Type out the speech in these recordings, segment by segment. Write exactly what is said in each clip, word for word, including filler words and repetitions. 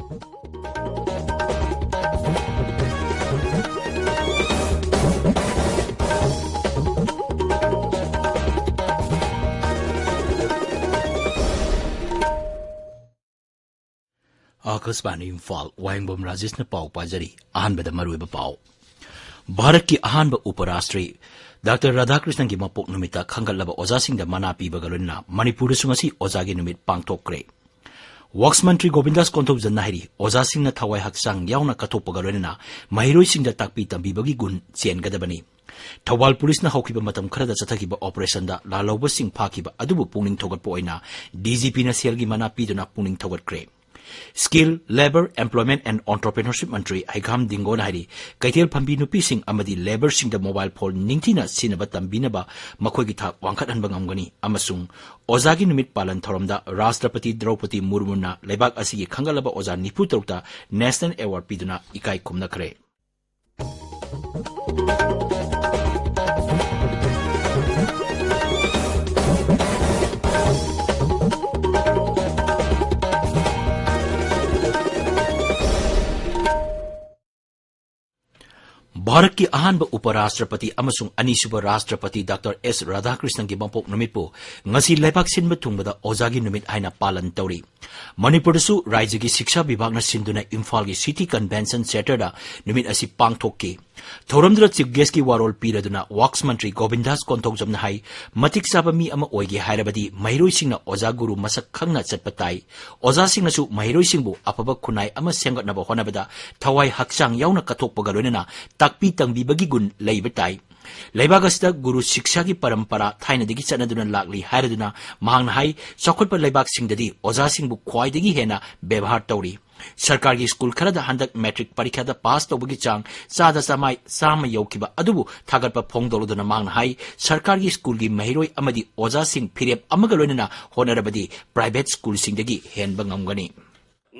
ꯑꯥꯀꯥꯁꯕꯥꯅꯤ ꯏꯝꯐꯥꯜ, ꯋꯥꯍꯦꯡꯕꯝ ꯔꯥꯖꯦꯁꯅ ꯄꯥꯎ ꯄꯥꯖꯔꯤ꯫ ꯑꯍꯥꯟꯕꯗ ꯃꯔꯨꯑꯣꯏꯕ ꯄꯥꯎ꯫ ꯚꯥꯔꯠꯀꯤ ꯑꯍꯥꯟꯕ ꯎꯄꯔꯥꯁꯇ꯭ꯔꯤ ꯗꯥꯛꯇꯔ ꯔꯥꯙꯥꯀ꯭ꯔꯤꯁꯅꯟꯒꯤ ꯃꯄꯣꯛ ꯅꯨꯃꯤꯠꯇ ꯈꯟꯒꯠꯂꯕ ꯑꯣꯖꯥꯁꯤꯡꯗ ꯃꯅꯥ ꯄꯤꯕꯒ ꯂꯣꯏꯅꯅ ꯃꯅꯤꯄꯨꯔꯗꯁꯨ ꯉꯁꯤ ꯑꯣꯖꯥꯒꯤ ꯅꯨꯃꯤꯠ ꯄꯥꯡꯊꯣꯛꯈ꯭ꯔꯦ꯫ ꯋꯥꯛꯁ ꯃꯟꯇ꯭ꯔꯤ ꯒꯣꯕꯤꯟꯗꯥꯁ ꯀꯣꯟꯊꯧꯖꯝꯅ ꯍꯥꯏꯔꯤ, ꯑꯣꯖꯥꯁꯤꯡꯅ ꯊꯋꯥꯏ ꯍꯛꯆꯥꯡ ꯌꯥꯎꯅ ꯀꯠꯊꯣꯛꯄꯒ ꯂꯣꯏꯅꯅ ꯃꯍꯩꯔꯣꯏꯁꯤꯡꯗ ꯇꯥꯛꯄꯤ ꯇꯝꯕꯤꯕꯒꯤ ꯒꯨꯟ ꯆꯦꯟꯒꯗꯕꯅꯤ꯫ ꯊꯧꯕꯥꯜ ꯄꯨꯂꯤꯁꯅ ꯍꯧꯈꯤꯕ ꯃꯇꯝ ꯈꯔꯗ ꯆꯠꯊꯈꯤꯕ ꯑꯣꯄꯔꯦꯁꯟꯗ ꯂꯥꯜꯍꯧꯕꯁꯤꯡ ꯐꯥꯈꯤꯕ ꯑꯗꯨꯕꯨ ꯄꯨꯛꯅꯤꯡ ꯊꯧꯒꯠꯄ ꯑꯣꯏꯅ ꯗꯤ ꯖꯤ ꯄꯤꯅ ꯁꯦꯜꯒꯤ ꯃꯅꯥ ꯄꯤꯗꯨꯅ ꯄꯨꯛꯅꯤꯡ ꯊꯧꯒꯠꯈ꯭ꯔꯦ꯫ Skill, Labour, Employment and Entrepreneurship ꯃꯟꯇ꯭ꯔꯤ ꯍꯩꯈꯥꯝ ꯗꯤꯡꯒꯣꯅ ꯍꯥꯏꯔꯤ, ꯀꯩꯊꯦꯜ ꯐꯝꯕꯤ ꯅꯨꯄꯤꯁꯤꯡ ꯑꯃꯗꯤ ꯂꯦꯕꯔꯁꯤꯡꯗ ꯃꯣꯕꯥꯏꯜ ꯐꯣꯟ ꯅꯤꯡꯊꯤꯅ ꯁꯤꯖꯤꯟꯅꯕ ꯇꯝꯕꯤꯅꯕ ꯃꯈꯣꯏꯒꯤ ꯊꯥꯛ ꯋꯥꯡꯈꯠꯍꯟꯕ ꯉꯝꯒꯅꯤ ꯑꯃꯁꯨꯡ ꯑꯣꯖꯥꯒꯤ ꯅꯨꯃꯤꯠ ꯄꯥꯂꯟ ꯊꯧꯔꯝꯗ ꯔꯥꯁꯇ꯭ꯔꯄꯇꯤ ꯗ꯭ꯔꯧꯄꯗꯤ ꯃꯨꯔꯃꯨꯅ ꯂꯩꯕꯥꯛ ꯑꯁꯤꯒꯤ ꯈꯟꯒꯠꯂꯕ ꯑꯣꯖꯥ ꯅꯤꯐꯨ ꯇꯔꯨꯛꯇ ꯅꯦꯁꯅꯦꯜ ꯑꯦꯋꯥꯔꯗ ꯄꯤꯗꯨꯅ ꯏꯀꯥꯏ ꯈꯨꯝꯅꯈ꯭ꯔꯦ꯫ ꯚꯥꯔꯠꯀꯤ ꯑꯍꯥꯟꯕ ꯎꯄꯔꯥꯁꯇ꯭ꯔꯄꯇꯤ ꯑꯃꯁꯨꯡ ꯑꯅꯤꯁꯨꯕ ꯔꯥꯁꯇ꯭ꯔꯄꯇꯤ ꯗꯥꯛꯇꯔ ꯑꯦꯁ ꯔꯥꯙꯥꯀ꯭ꯔꯤꯁꯅꯟꯒꯤ ꯃꯄꯣꯛ ꯅꯨꯃꯤꯠꯄꯨ ꯉꯁꯤ ꯂꯩꯕꯥꯛ ꯁꯤꯟꯕ ꯊꯨꯡꯕꯗ ꯑꯣꯖꯥꯒꯤ ꯅꯨꯃꯤꯠ ꯍꯥꯏꯅ ꯄꯥꯂꯟ ꯇꯧꯔꯤ꯫ ꯃꯅꯤꯄꯨꯔꯗꯁꯨ ꯔꯥꯖ꯭ꯌꯒꯤ ꯁꯤꯛꯁꯥ ꯕꯤꯚꯥꯒꯅ ꯁꯤꯟꯗꯨꯅ ꯏꯝꯐꯥꯜꯒꯤ ꯁꯤꯇꯤ ꯀꯟꯚꯦꯟꯁꯟ ꯁꯦꯟꯇꯔꯗ ꯅꯨꯃꯤꯠ ꯑꯁꯤ ꯄꯥꯡꯊꯣꯛꯈꯤ꯫ ꯊꯧꯔꯝꯗꯨꯗ ꯆꯤꯐ ꯒꯦꯁꯀꯤ ꯋꯥꯔꯣꯜ ꯄꯤꯔꯗꯨꯅ ꯋꯥꯛꯁ ꯃꯟꯇ꯭ꯔꯤ ꯒꯣꯕꯤꯟꯗꯥꯁ ꯀꯣꯟꯊꯧꯖꯝꯅ ꯍꯥꯏ, ꯃꯇꯤꯛ ꯆꯥꯕ ꯃꯤ ꯑꯃ ꯑꯣꯏꯒꯦ ꯍꯥꯏꯔꯕꯗꯤ ꯃꯍꯩꯔꯣꯏꯁꯤꯡꯅ ꯑꯣꯖꯥ ꯒꯨꯔꯨ ꯃꯁꯛ ꯈꯪꯅ ꯆꯠꯄ ꯇꯥꯏ꯫ ꯑꯣꯖꯥꯁꯤꯡꯅꯁꯨ ꯃꯍꯩꯔꯣꯏꯁꯤꯡꯕꯨ ꯑꯐꯕ ꯈꯨꯟꯅꯥꯏ ꯑꯃ ꯁꯦꯝꯒꯠꯅꯕ ꯍꯣꯠꯅꯕꯗ ꯊꯋꯥꯏ ꯍꯛꯆꯥꯡ ꯌꯥꯎꯅ ꯀꯠꯊꯣꯛꯄꯒ ꯂꯣꯏꯅꯅ ꯇꯥꯛꯄꯤ ꯇꯝꯕꯤꯕꯒꯤ ꯒꯨꯟ ꯂꯩꯕ ꯇꯥꯏ꯫ ꯂꯩꯕꯥꯛ ꯑꯁꯤꯗ ꯒꯨꯔꯨ ꯁꯤꯛꯁꯥꯒꯤ ꯄꯔꯝꯄꯔꯥ ꯊꯥꯏꯅꯗꯒꯤ ꯆꯠꯅꯗꯨꯅ ꯂꯥꯛꯂꯤ ꯍꯥꯏꯔꯗꯨꯅ ꯃꯍꯥꯛꯅ ꯍꯥꯏ, ꯆꯥꯎꯈꯠꯄ ꯂꯩꯕꯥꯛꯁꯤꯡꯗꯗꯤ ꯑꯣꯖꯥꯁꯤꯡꯕꯨ ꯈ꯭ꯋꯥꯏꯗꯒꯤ ꯍꯦꯟꯅ ꯕꯦꯕꯍꯥꯔ ꯇꯧꯔꯤ꯫ ꯁꯔꯀꯥꯔꯒꯤ ꯁ꯭ꯀꯨꯜ ꯈꯔꯗ ꯍꯟꯗꯛ ꯃꯦꯇ꯭ꯔꯤꯛ ꯄꯔꯤꯈꯥꯗ ꯄꯥꯁ ꯇꯧꯕꯒꯤ ꯆꯥꯡ ꯆꯥꯗ ꯆꯥꯃꯥꯏ ꯆꯥꯝꯃ ꯌꯧꯈꯤꯕ ꯑꯗꯨꯕꯨ ꯊꯥꯒꯠꯄ ꯐꯣꯡꯗꯣꯛꯂꯗꯨꯅ ꯃꯍꯥꯛꯅ ꯍꯥꯏ, ꯁꯔꯀꯥꯔꯒꯤ ꯁ꯭ꯀꯨꯜꯒꯤ ꯃꯍꯩꯔꯣꯏ ꯑꯃꯗꯤ ꯑꯣꯖꯥꯁꯤꯡ ꯐꯤꯔꯦꯞ ꯑꯃꯒ ꯂꯣꯏꯅꯅ ꯍꯣꯠꯅꯔꯕꯗꯤ ꯄ꯭ꯔꯥꯏꯚꯦꯠ ꯁ꯭ꯀꯨꯜꯁꯤꯡꯗꯒꯤ ꯍꯦꯟꯕ ꯉꯝꯒꯅꯤ꯫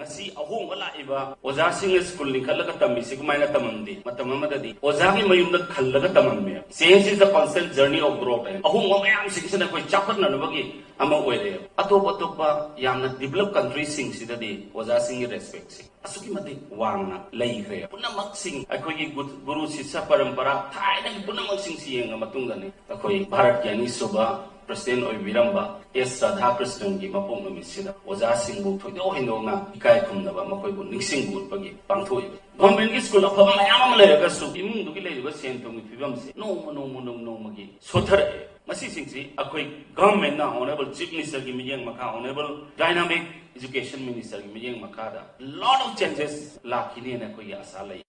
ꯉꯁꯤ ꯑꯍꯣꯡꯕ ꯂꯥꯛꯏꯕ ꯑꯣꯖꯥꯁꯤꯡꯅ ꯁ꯭ꯀꯨꯜ ꯂꯤꯡꯈꯠꯂꯒ ꯇꯝꯃꯤꯁꯤ ꯀꯃꯥꯏꯅ ꯇꯝꯃꯝꯗꯦ? ꯃꯇꯝ ꯑꯃꯗꯗꯤ ꯑꯣꯖꯥꯒꯤ ꯃꯌꯨꯝꯗ ꯈꯜꯂꯒ ꯇꯝꯃꯝꯃꯦ꯫ Change is the constant journey of growth ꯍꯥꯏꯅ꯫ ꯑꯍꯣꯡꯕ ꯃꯌꯥꯝꯁꯤꯡꯁꯤꯅ ꯑꯩꯈꯣꯏ ꯆꯥꯎꯈꯠꯅꯅꯕꯒꯤ ꯑꯃ ꯑꯣꯏꯔꯛꯑꯦꯕ꯫ ꯑꯇꯣꯞ ꯑꯇꯣꯞꯄ ꯌꯥꯝꯅ develop country ꯁꯤꯡꯁꯤꯗꯗꯤ ꯑꯣꯖꯥꯁꯤꯡꯒꯤ respect ꯁꯦ ꯑꯁꯨꯛꯀꯤ ꯃꯇꯤꯛ ꯋꯥꯡꯅ ꯂꯩꯈ꯭ꯔꯦ꯫ ꯄꯨꯝꯅꯃꯛꯁꯤꯡ ꯑꯩꯈꯣꯏꯒꯤ ꯒꯨ-, ꯒꯨꯔꯨ ꯁꯤꯁ꯭ꯌ ꯄꯔꯝꯄꯔꯥ ꯊꯥꯏꯅꯒꯤ ꯄꯨꯝꯅꯃꯛꯁꯤꯡꯁꯤ ꯌꯦꯡꯉ ꯃꯇꯨꯡꯗꯅꯤ ꯑꯩꯈꯣꯏ ꯚꯥꯔꯠꯀꯤ ꯑꯅꯤꯁꯨꯕ president ꯑꯣꯏꯕꯤꯔꯝꯕ ꯑꯦꯁ ꯔꯥꯙꯥꯀ꯭ꯔꯤꯁꯅꯟꯒꯤ ꯃꯄꯣꯛ ꯅꯨꯃꯤꯠꯁꯤꯗ ꯑꯣꯖꯥꯁꯤꯡꯕꯨ ꯊꯣꯏꯗꯣꯛ ꯍꯦꯟꯗꯣꯛꯅ ꯏꯀꯥꯏ ꯈꯨꯝꯅꯕ, ꯃꯈꯣꯏꯕꯨ ꯅꯤꯡꯁꯤꯡꯕ ꯎꯠꯄꯒꯤ ꯄꯥꯡꯊꯣꯛꯏꯕ꯫ Government ꯀꯤ ꯁ꯭ꯀꯨꯜ ꯑꯐꯕ ꯃꯌꯥꯝ ꯑꯃ ꯂꯩꯔꯒꯁꯨ ꯏꯃꯨꯡꯗꯨꯒꯤ ꯂꯩꯔꯤꯕ ꯁꯦꯟ ꯊꯨꯝꯒꯤ ꯐꯤꯕꯝꯁꯦ ꯅꯣꯡꯃ ꯅꯣꯡꯃ ꯅꯣꯡꯃ ꯅꯣꯡꯃꯒꯤ ꯁꯣꯊꯔꯛꯑꯦ꯫ ꯃꯁꯤꯁꯤꯡꯁꯤ ꯑꯩꯈꯣꯏ government ꯅ, Honourable Chief Minister ꯒꯤ ꯃꯤꯠꯌꯦꯡ ꯃꯈꯥ, Honourable Dynamic Education Minister ꯒꯤ ꯃꯤꯠꯌꯦꯡ ꯃꯈꯥꯗ lot of changes ꯂꯥꯛꯈꯤꯅꯦꯅ ꯑꯩꯈꯣꯏꯒꯤ ꯑꯁꯥ ꯂꯩ꯫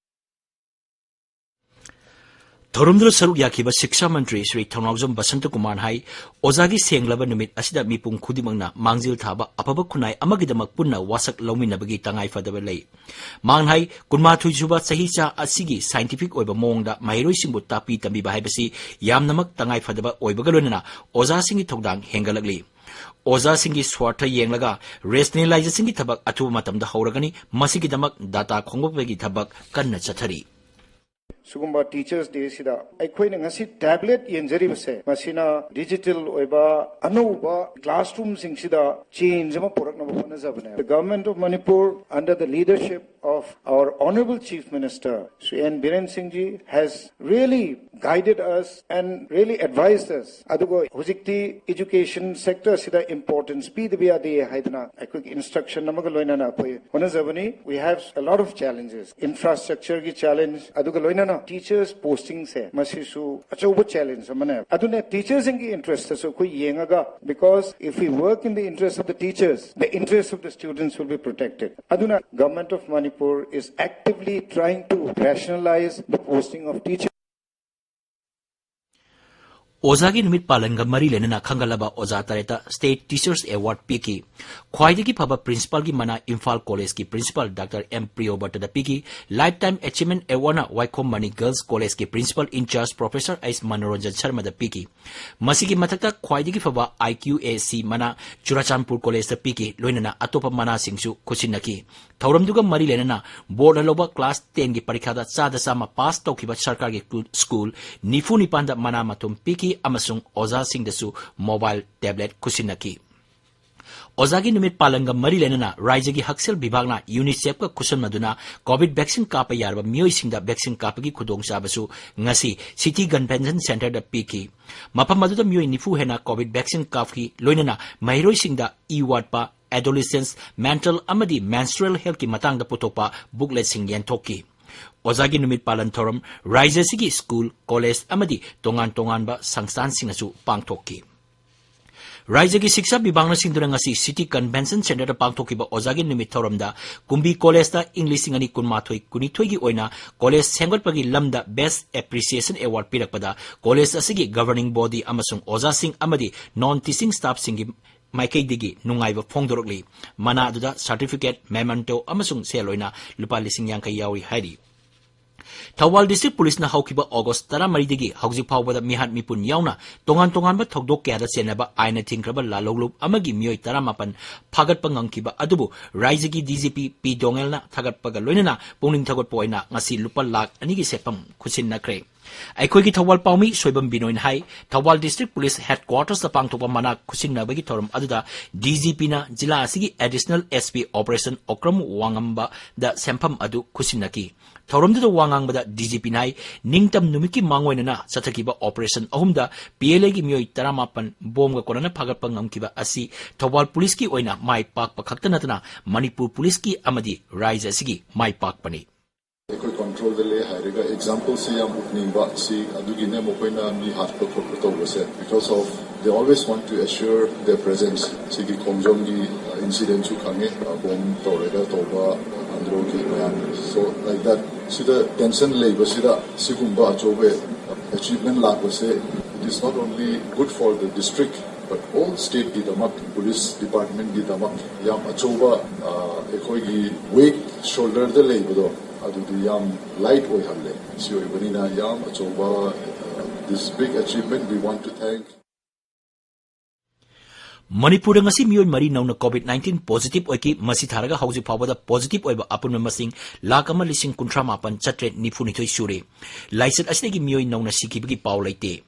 ꯊꯧꯔꯝꯗꯨꯗ ꯁꯔꯨꯛ ꯌꯥꯈꯤꯕ ꯁꯤꯛꯁꯥ ꯃꯟꯇ꯭ꯔꯤ ꯁ꯭ꯔꯤ ꯊꯧꯅꯥꯎꯖꯝ ꯕꯁꯟꯇ ꯀꯨꯃꯥꯔꯅ ꯍꯥꯏ, ꯑꯣꯖꯥꯒꯤ ꯁꯦꯡꯂꯕ ꯅꯨꯃꯤꯠ ꯑꯁꯤꯗ ꯃꯤꯄꯨꯝ ꯈꯨꯗꯤꯡꯃꯛꯅ ꯃꯥꯡꯖꯤꯜ ꯊꯥꯕ ꯑꯐꯕ ꯈꯨꯟꯅꯥꯏ ꯑꯃꯒꯤꯗꯃꯛ ꯄꯨꯟꯅ ꯋꯥꯁꯛ ꯂꯧꯃꯤꯟꯅꯕꯒꯤ ꯇꯉꯥꯏ ꯐꯗꯕ ꯂꯩ꯫ ꯃꯍꯥꯛꯅ ꯍꯥꯏ, ꯀꯨꯟꯃꯥꯊꯣꯏ ꯁꯨꯕ ꯆꯍꯤꯆꯥ ꯑꯁꯤꯒꯤ scientific ꯑꯣꯏꯕ ꯃꯑꯣꯡꯗ ꯃꯍꯩꯔꯣꯏꯁꯤꯡꯕꯨ ꯇꯥꯛꯄꯤ ꯇꯝꯕꯤꯕ ꯍꯥꯏꯕꯁꯤ ꯌꯥꯝꯅꯃꯛ ꯇꯉꯥꯏ ꯐꯗꯕ ꯑꯣꯏꯕꯒ ꯂꯣꯏꯅꯅ ꯑꯣꯖꯥꯁꯤꯡꯒꯤ ꯊꯧꯗꯥꯡ ꯍꯦꯟꯒꯠꯂꯛꯂꯤ꯫ ꯑꯣꯖꯥꯁꯤꯡꯒꯤ ꯁ꯭ꯋꯥꯔꯊ ꯌꯦꯡꯂꯒ rationalization ꯒꯤ ꯊꯕꯛ ꯑꯊꯨꯕ ꯃꯇꯝꯗ ꯍꯧꯔꯒꯅꯤ꯫ ꯃꯁꯤꯒꯤꯗꯃꯛ data ꯈꯣꯝꯒꯠꯄꯒꯤ ꯊꯕꯛ ꯀꯟꯅ ꯆꯠꯊꯔꯤ꯫ ꯁꯤꯒꯨꯝꯕ Teachers Day ꯁꯤꯗ ꯑꯩꯈꯣꯏꯅ ꯉꯁꯤ tablet ꯌꯦꯡꯖꯔꯤꯕꯁꯦ, ꯃꯁꯤꯅ digital ꯑꯣꯏꯕ ꯑꯅꯧꯕ classroom ꯁꯤꯡꯁꯤꯗ change ꯑꯃ ꯄꯨꯔꯛꯅꯕ ꯍꯣꯠꯅꯖꯕꯅꯦ꯫ The Government of Manipur, under the leadership of our Honorable Chief Minister, Shri N Biren Singh ji, has really guided us and really advised us. ꯑꯗꯨꯒ ꯍꯧꯖꯤꯛꯇꯤ education sector ꯁꯤꯗ importance ꯄꯤꯗꯕ ꯌꯥꯗꯦ ꯍꯥꯏꯗꯅ ꯑꯩꯈꯣꯏꯒꯤ instruction ꯑꯃꯒ ꯂꯣꯏꯅꯅ ꯑꯩꯈꯣꯏ ꯍꯣꯠꯅꯖꯕꯅꯤ꯫ We have a lot of challenges, infrastructure ꯒꯤ challenge, ꯑꯗꯨꯒ ꯂꯣꯏꯅꯅ teachers posting ꯁꯦ, ꯃꯁꯤꯁꯨ ꯑꯆꯧꯕ challenge ꯑꯃꯅꯦ꯫ ꯑꯗꯨꯅ teachers ꯁꯤꯡꯒꯤ interest ꯇꯁꯨ ꯑꯩꯈꯣꯏ ꯌꯦꯡꯉꯒ, because if we work in the interest of the teachers, the interest of the students will be protected. ꯑꯗꯨꯅ Government of Manipur is actively trying to rationalize the posting of teachers. ꯑꯣꯖꯥꯒꯤ ꯅꯨꯃꯤꯠ ꯄꯥꯂꯟꯒ ꯃꯔꯤ ꯂꯩꯅꯅ ꯈꯟꯒꯠꯂꯕ ꯑꯣꯖꯥ ꯇꯔꯦꯠꯇ State Teachers Award ꯄꯤꯈꯤ꯫ ꯈ꯭ꯋꯥꯏꯗꯒꯤ ꯐꯕ principalꯒꯤ ꯃꯅꯥ ꯏꯝꯐꯥꯜ ꯀꯣꯂꯦꯖꯀꯤ principal Doctor M ꯄ꯭ꯔꯤꯌꯣꯕꯔꯇꯗ ꯄꯤꯈꯤ꯫ Lifetime Achievement Awardꯅ ꯋꯥꯏꯈꯣꯝ ꯃꯅꯤ Girls Collegeꯀꯤ principal in charge Professor S Manoranjan ꯁꯔꯃꯗ ꯄꯤꯈꯤ꯫ ꯃꯁꯤꯒꯤ ꯃꯊꯛꯇ ꯈ꯭ꯋꯥꯏꯗꯒꯤ ꯐꯕ I Q A C ꯃꯅꯥ ꯆꯨꯔꯥꯆꯥꯟꯄꯨꯔ ꯀꯣꯂꯦꯖꯇ ꯄꯤꯈꯤ, ꯂꯣꯏꯅꯅ ꯑꯇꯣꯞꯄ ꯃꯅꯥꯁꯤꯡꯁꯨ ꯈꯨꯠꯁꯤꯟꯅꯈꯤ꯫ ꯊꯧꯔꯝꯗꯨꯒ ꯃꯔꯤ ꯂꯩꯅꯅ ꯕꯣꯔꯗꯅ ꯂꯧꯕ class tenꯒꯤ ꯄꯔꯤꯈꯥꯗ ꯆꯥꯗ ꯆꯥꯝꯃ ꯄꯥꯁ ꯇꯧꯈꯤꯕ ꯁꯔꯀꯥꯔꯒꯤ ꯁ꯭ꯀꯨꯜ ꯅꯤꯐꯨ ꯅꯤꯄꯥꯟꯗ ꯃꯅꯥ ꯃꯊꯨꯝ ꯄꯤꯈꯤ ꯑꯃꯁꯨꯡ ꯑꯣꯖꯥꯁꯤꯡꯗꯁꯨ mobile tablet ꯈꯨꯠꯁꯤꯟꯅꯈꯤ꯫ ꯑꯣꯖꯥꯒꯤ ꯅꯨꯃꯤꯠ ꯄꯥꯂꯟꯒ ꯃꯔꯤ ꯂꯩꯅꯅ ꯔꯥꯏꯖ꯭ꯌꯒꯤ ꯍꯛꯁꯦꯜ ꯕꯤꯚꯥꯒꯅ UNICEFꯀ ꯈꯨꯠꯁꯟꯅꯗꯨꯅ COVID vaccine ꯀꯥꯞꯄ ꯌꯥꯔꯕ ꯃꯤꯑꯣꯏꯁꯤꯡꯗ vaccine ꯀꯥꯞꯄꯒꯤ ꯈꯨꯗꯣꯡꯆꯥꯕꯁꯨ ꯉꯁꯤ City Convention Centreꯗ ꯄꯤꯈꯤ꯫ ꯃꯐꯝ ꯑꯗꯨꯗ ꯃꯤꯑꯣꯏ ꯅꯤꯐꯨ ꯍꯦꯟꯅ COVID vaccine ꯀꯥꯞꯈꯤ, ꯂꯣꯏꯅꯅ ꯃꯍꯩꯔꯣꯏꯁꯤꯡꯗ ꯏ ꯋꯥꯠꯄ, adolescence, mental ꯑꯃꯗꯤ menstrual healthꯀꯤ ꯃꯇꯥꯡꯗ ꯄꯨꯊꯣꯛꯄ bookletꯁꯤꯡ ꯌꯦꯟꯊꯣꯛꯈꯤ꯫ ꯑꯣꯖꯥꯒꯤ ꯅꯨꯃꯤꯠ ꯄꯥꯂꯟ ꯊꯧꯔꯝ ꯔꯥꯏꯖ꯭ꯌ ꯑꯁꯤꯒꯤ ꯁ꯭ꯀꯨꯜ, ꯀꯣꯂꯦꯖ ꯑꯃꯗꯤ ꯇꯣꯉꯥꯟ ꯇꯣꯉꯥꯟꯕ ꯁꯪꯁꯊꯥꯟꯁꯤꯡꯅꯁꯨ ꯄꯥꯡꯊꯣꯛꯈꯤ꯫ ꯔꯥꯏꯖ꯭ꯌꯒꯤ ꯁꯤꯛꯁꯥ ꯕꯤꯚꯥꯒꯅ ꯁꯤꯟꯗꯨꯅ ꯉꯁꯤ City Convention Centreꯗ ꯄꯥꯡꯊꯣꯛꯈꯤꯕ ꯑꯣꯖꯥꯒꯤ ꯅꯨꯃꯤꯠ ꯊꯧꯔꯝꯗ ꯀꯨꯝꯕꯤ ꯀꯣꯂꯦꯖꯇ ꯏꯪ ꯂꯤꯁꯤꯡ ꯑꯅꯤ ꯀꯨꯟꯃꯥꯊꯣꯏ ꯀꯨꯟꯅꯤꯊꯣꯏꯒꯤ ꯑꯣꯏꯅ ꯀꯣꯂꯦꯖ ꯁꯦꯝꯒꯠꯄꯒꯤ ꯂꯝꯗ Best Appreciation Award ꯄꯤꯔꯛꯄꯗ ꯀꯣꯂꯦꯖ ꯑꯁꯤꯒꯤ governing body ꯑꯃꯁꯨꯡ ꯑꯣꯖꯥꯁꯤꯡ ꯑꯃꯗꯤ non teaching staffꯁꯤꯡꯒꯤ ꯃꯥꯏꯀꯩꯗꯒꯤ ꯅꯨꯡꯉꯥꯏꯕ ꯐꯣꯡꯗꯣꯔꯛꯂꯤ꯫ ꯃꯅꯥ ꯑꯗꯨꯗ certificate, memento ꯑꯃꯁꯨꯡ ꯁꯦꯜ ꯑꯣꯏꯅ ꯂꯨꯄꯥ ꯂꯤꯁꯤꯡ ꯌꯥꯡꯈꯩ ꯌꯥꯎꯔꯤ ꯍꯥꯏꯔꯤ꯫ ꯊꯧꯕꯥꯜ District Policeꯅ ꯍꯧꯈꯤꯕ August ꯇꯔꯥꯃꯔꯤꯗꯒꯤ ꯍꯧꯖꯤꯛ ꯐꯥꯎꯕꯗ ꯃꯤꯍꯥꯠ ꯃꯤꯄꯨꯟ ꯌꯥꯎꯅ ꯇꯣꯉꯥꯟ ꯇꯣꯉꯥꯟꯕ ꯊꯧꯗꯣꯛ ꯀꯌꯥꯗ ꯆꯦꯟꯅꯕ ꯑꯥꯏꯟꯅ ꯊꯤꯡꯈ꯭ꯔꯕ ꯂꯥꯂꯣꯡꯂꯨꯞ ꯑꯃꯒꯤ ꯃꯤꯑꯣꯏ ꯇꯔꯥꯃꯥꯄꯟ ꯐꯥꯒꯠꯄ ꯉꯝꯈꯤꯕ ꯑꯗꯨꯕꯨ ꯔꯥꯏꯖ꯭ꯌꯒꯤ DGP ꯄꯤ ꯗꯣꯉꯦꯜꯅ ꯊꯥꯒꯠꯄꯒ ꯂꯣꯏꯅꯅ ꯄꯨꯛꯅꯤꯡ ꯊꯧꯒꯠꯄ ꯑꯣꯏꯅ ꯉꯁꯤ ꯂꯨꯄꯥ ꯂꯥꯈ ꯑꯅꯤꯒꯤ ꯁꯦꯟꯐꯝ ꯈꯨꯠꯁꯤꯟꯅꯈ꯭ꯔꯦ꯫ ꯑꯩꯈꯣꯏꯒꯤ ꯊꯧꯕꯥꯜ ꯄꯥꯎꯃꯤ ꯁꯣꯏꯕꯝ ꯕꯤꯅꯣꯏꯅ ꯍꯥꯏ, ꯊꯧꯕꯥꯜ District Police Headquartersꯇ ꯄꯥꯡꯊꯣꯛꯄ ꯃꯅꯥ ꯈꯨꯠꯁꯤꯟꯅꯕꯒꯤ ꯊꯧꯔꯝ ꯑꯗꯨꯗ DGPꯅ ꯖꯤꯂꯥ ꯑꯁꯤꯒꯤ Additional SP Operation ꯑꯣꯀ꯭ꯔꯝ ꯋꯥꯉꯝꯕꯗ ꯁꯦꯟꯐꯝ ꯑꯗꯨ ꯈꯨꯠꯁꯤꯟꯅꯈꯤ꯫ ꯊꯧꯔꯝꯗꯨꯗ ꯋꯥ ꯉꯥꯡꯕꯗ DGPꯅ ꯍꯥꯏ, ꯅꯤꯡꯇꯝ ꯅꯨꯃꯤꯠꯀꯤ ꯃꯥꯡꯑꯣꯏꯅꯅ ꯆꯠꯊꯈꯤꯕ operation ꯑꯍꯨꯝꯗ PLAꯒꯤ ꯃꯤꯑꯣꯏ ꯇꯔꯥꯃꯥꯄꯟ ꯕꯣꯝꯒ ꯀꯣꯟꯅꯅ ꯐꯥꯒꯠꯄ ꯉꯝꯈꯤꯕ ꯑꯁꯤ ꯊꯧꯕꯥꯜ ꯄꯨꯂꯤꯁꯀꯤ ꯑꯣꯏꯅ ꯃꯥꯏ ꯄꯥꯛꯄ ꯈꯛꯇ ꯅꯠꯇꯅ ꯃꯅꯤꯄꯨꯔ ꯄꯨꯂꯤꯁꯀꯤ ꯑꯃꯗꯤ ꯔꯥꯏꯖ꯭ꯌ ꯑꯁꯤꯒꯤ ꯃꯥꯏ ꯄꯥꯛꯄꯅꯤ꯫ ꯑꯩꯈꯣꯏ controlꯗ ꯂꯩ ꯍꯥꯏꯔꯒ exampleꯁꯦ ꯌꯥꯝ ꯎꯠꯅꯤꯡꯕ ꯁꯤ ꯑꯗꯨꯒꯤꯅꯦ ꯃꯈꯣꯏꯅ ꯃꯤ ꯍꯥꯠꯄ ꯈꯣꯠꯄ ꯇꯧꯕꯁꯦ, because of they always want to assure their presence꯫ ꯁꯤꯒꯤ ꯈꯣꯡꯖꯣꯝꯒꯤ incidentꯁꯨ ꯈꯪꯉꯦ, bomb ꯇꯧꯔꯒ ꯇꯧꯕ ꯑꯟꯗ꯭ꯔꯣꯒꯤ ꯃꯌꯥꯝ, so like that꯫ ꯁꯤꯗ tension ꯂꯩꯕꯁꯤꯗ ꯁꯤꯒꯨꯝꯕ ꯑꯆꯧꯕ achievement ꯂꯥꯛꯄꯁꯦ It's not only good for the district, but all stateꯀꯤꯗꯃꯛ, police departmentꯀꯤꯗꯃꯛ ꯌꯥꯝ ꯑꯆꯧꯕ, ꯑ, ꯑꯩꯈꯣꯏꯒꯤ weight shoulderꯗ ꯂꯩꯕꯗꯣ, ꯑꯗꯨꯗꯤ ꯌꯥꯝ light ꯑꯣꯏꯍꯜꯂꯦ꯫ ꯁꯤ ꯑꯣꯏꯕꯅꯤꯅ ꯌꯥꯝ ꯑꯆꯧꯕ, ꯑ, this big achievement, we want to thank. ꯃꯅꯤꯄꯨꯔꯗ ꯉꯁꯤ ꯃꯤꯑꯣꯏ ꯃꯔꯤ ꯅꯧꯅ COVID nineteen positive ꯑꯣꯏꯈꯤ꯫ ꯃꯁꯤ ꯊꯥꯔꯒ ꯍꯧꯖꯤꯛ ꯐꯥꯎꯕꯗ positive ꯑꯣꯏꯕ ꯑꯄꯨꯟꯕ ꯃꯁꯤꯡ ꯂꯥꯈ ꯑꯃ ꯂꯤꯁꯤꯡ ꯀꯨꯟꯊ꯭ꯔꯥ ꯃꯥꯄꯟ ꯆꯥꯇ꯭ꯔꯦꯠ ꯅꯤꯐꯨ ꯅꯤꯊꯣꯏ ꯁꯨꯔꯦ꯫ ꯂꯥꯏꯆꯠ ꯑꯁꯤꯗꯒꯤ ꯃꯤꯑꯣꯏ ꯅꯧꯅ ꯁꯤꯈꯤꯕꯒꯤ ꯄꯥꯎ ꯂꯩꯇꯦ꯫